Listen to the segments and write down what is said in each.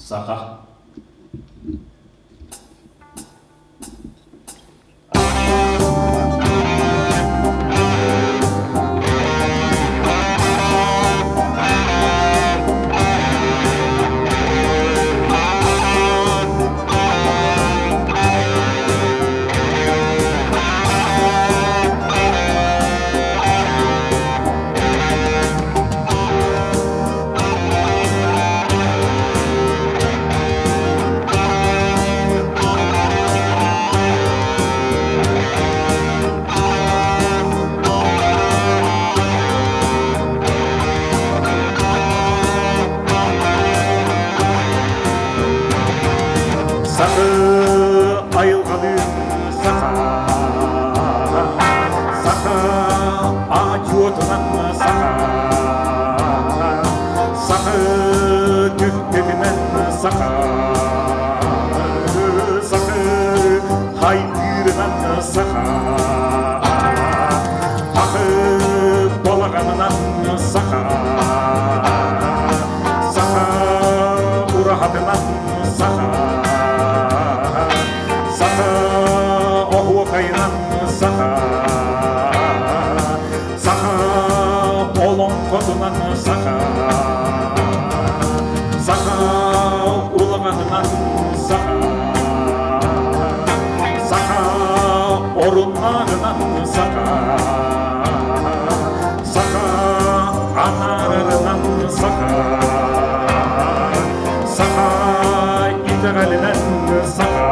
Саха. Сахы айылҕалыын саха, саха аадьуотунан саха, саха түптэтинэн саха, саха хайдыырынан саха, ахы балаҕанынан саха, саха ураһатынан саха, саха оһуокайынан саха, саха олоҥхотунан саха, саха улаҕатынан саха, саха оруннааҕынан саха, саха анаарарынан саха, саха итэҕэлинэн саха.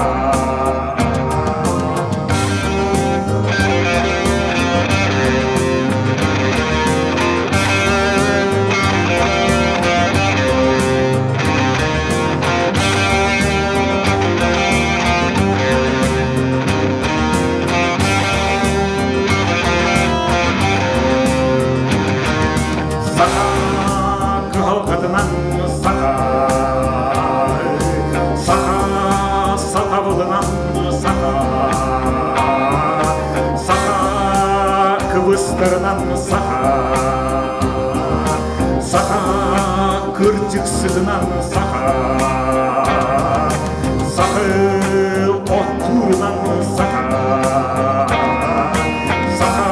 Саха кыһалҕатынан саха, саха сатабылынан саха, саха кыбыстарынан саха, саха кырдьыксытынан саха, саха оттуурунан саха, саха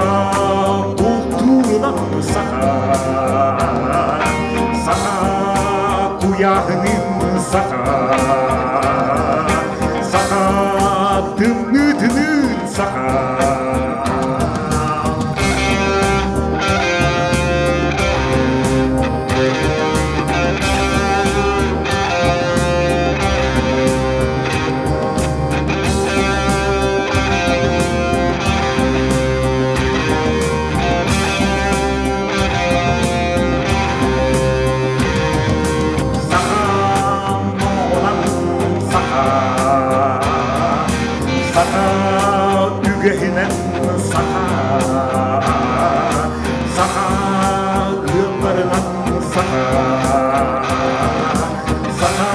бултуурунан саха, саха куйааһынын саха, саха тымныытынын саха. Сахам номоҕунан саха, саха үгэһинэн саха, саха ыалларынан саха, саха.